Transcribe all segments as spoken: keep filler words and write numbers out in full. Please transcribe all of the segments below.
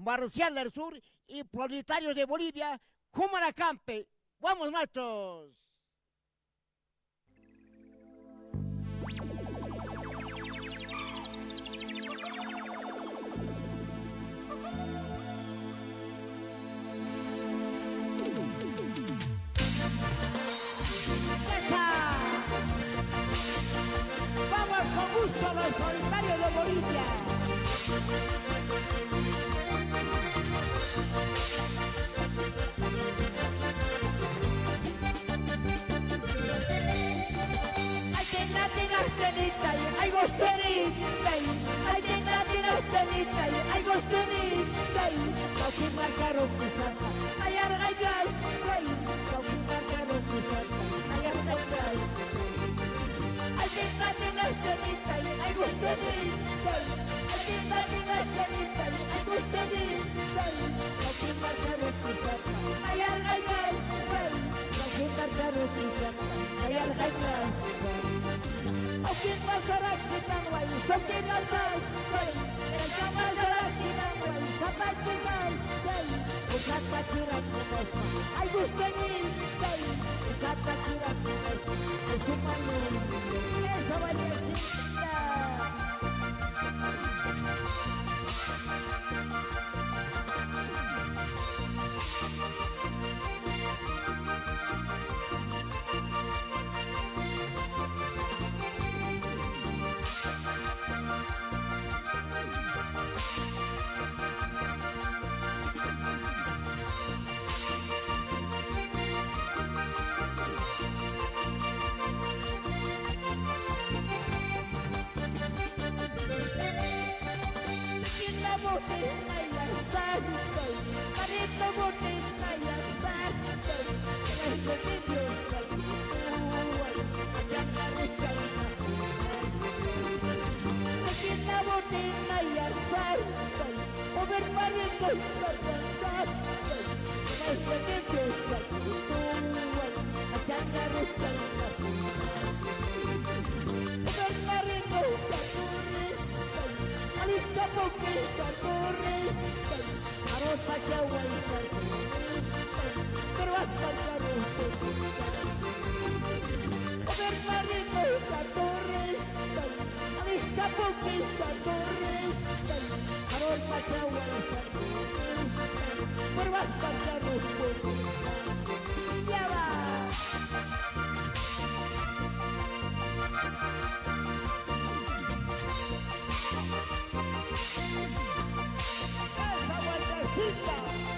Marcial del Sur y Proletarios de Bolivia, Jumanacampe. ¡Vamos, machos! ¡Vamos con gusto los solitarios de Bolivia!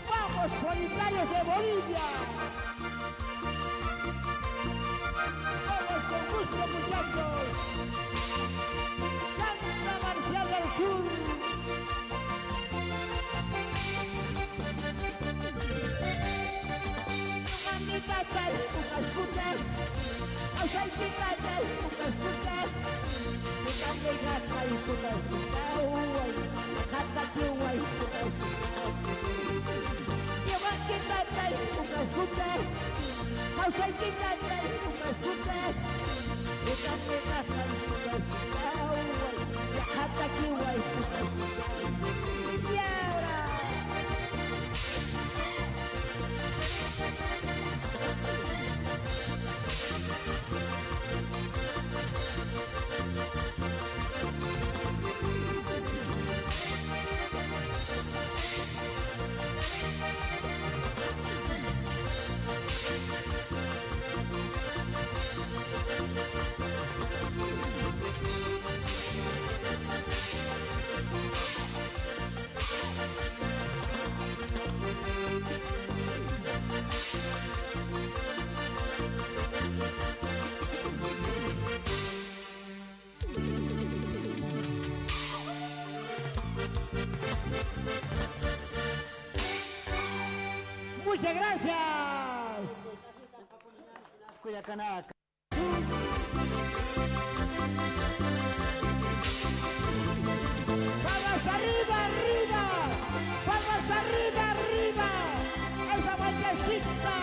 ¡Vamos, solitarios de Bolivia! Vamos con gusto, muchachos. Canta Marcial del Sur. Muchas gracias. Cuyacanaka. Palmas arriba, arriba. Palmas arriba, arriba. Esa vueltecita.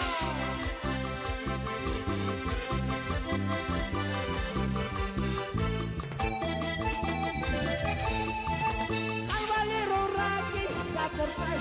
Al valero raquista por tal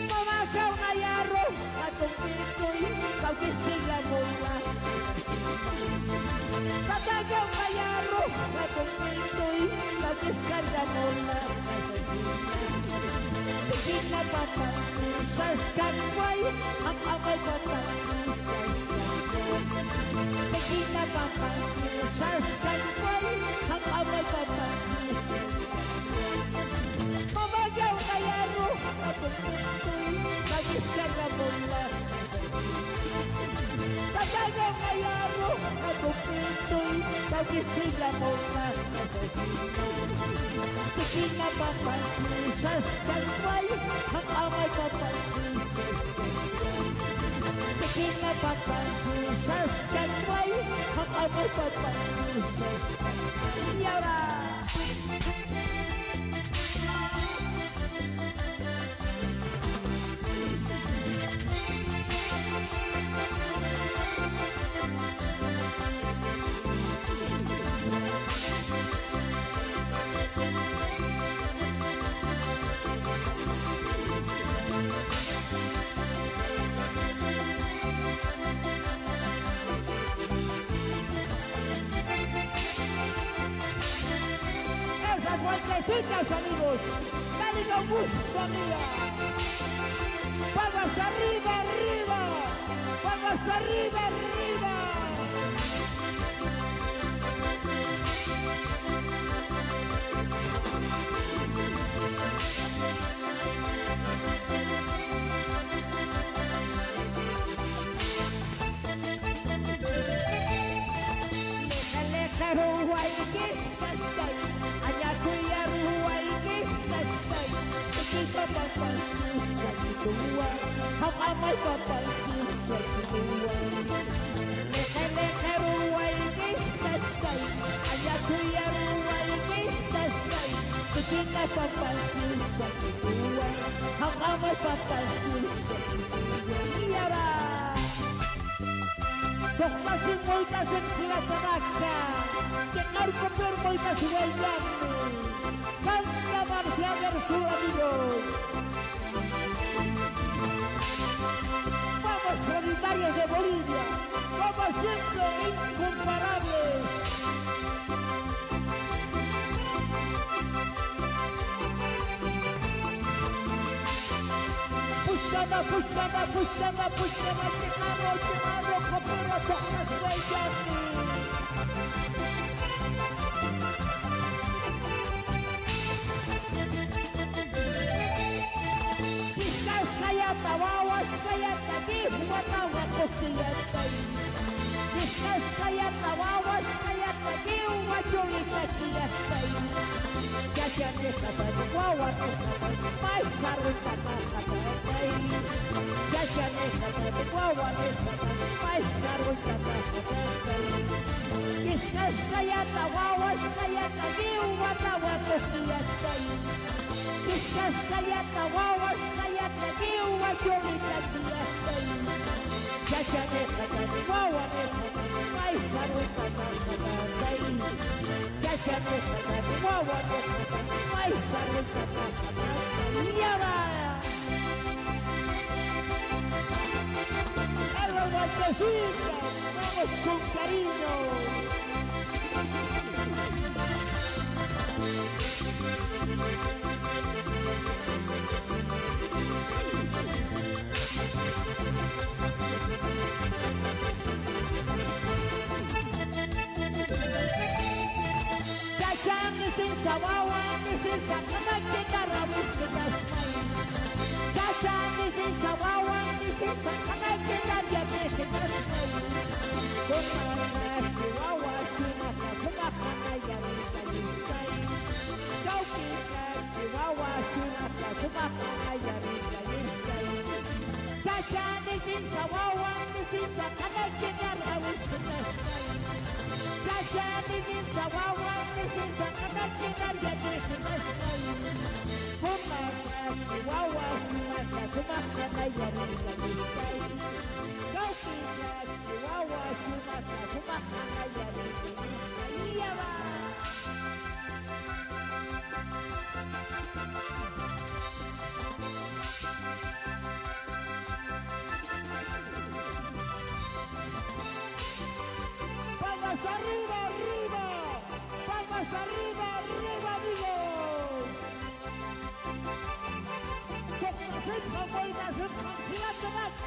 Mamachaw nayarux, jatumpituy, kawkisilla mulla. Tatachaw nayarux, jatumpituy, kawkiskalla mulla. Tikina papa, saskanway, jaq'amay papa. Tikina papa, saskanway, jaq'amay papa. Mamachaw nayarux, jatumpituy, kawkiskalla mulla. Tatachaw nayarux, jatumpituy, kawkisilla mulla. Tikina papa, saskanway, jaq'amay papa. Tikina papa, saskanway, jaq'amay papa. Y ahora. Esas vueltecitas, amigos. Dale con gusto, amiga. Palmas arriba, arriba. Palmas arriba, arriba. Leqa, leqa, ruwaykis kastay, añakuya ruwaykis kastay, tikina papa, saskanwa, jaq'amay papa, saskanwa. Leqa, leqa, ruwaykis kastay, añakuya ruwaykis kastay, tikina papa, saskanwa, jaq'amay papa, saskanwa. Y ahora. Tuqt'asiñ muyt'asiñ jilatanaka, chiqarkupir muyt'asiwayñani. Canta Marcial del Sur, amigos. Vamos, solidarios de Bolivia, como siempre, incomparables. Puchkama, puchkama, puchkama, puchkama, chiqaru, chiqaru, qupira, tuqt'as wayllani. Chiskaskayata, wawaskayata, jiwata, wakuskayata. Chiskaskayata, wawaskayata, jiwa churita kiyastay. Yachanixatani, wawanixatani, paysa runtataxatay. Yachanixatani, wawanixatani, paysa runtataxatay. Chiskaskayata, wawaskayata, jiwata, wakuskayastay. Chiskaskayata, wawaskayata, jiwa churita kiyastay. Yachanixatani, wawanixatani, paysa runtataxatay. Yachanixatani, wawanixatani, paysa runtataxatay. Y ahora, a las vueltecitas, vamos con cariño. Chachani sinsa wawa, Palmas arriba, arriba. Palmas arriba, arriba, amigos. Sukmasipxam, waymasipxam, gigante Max.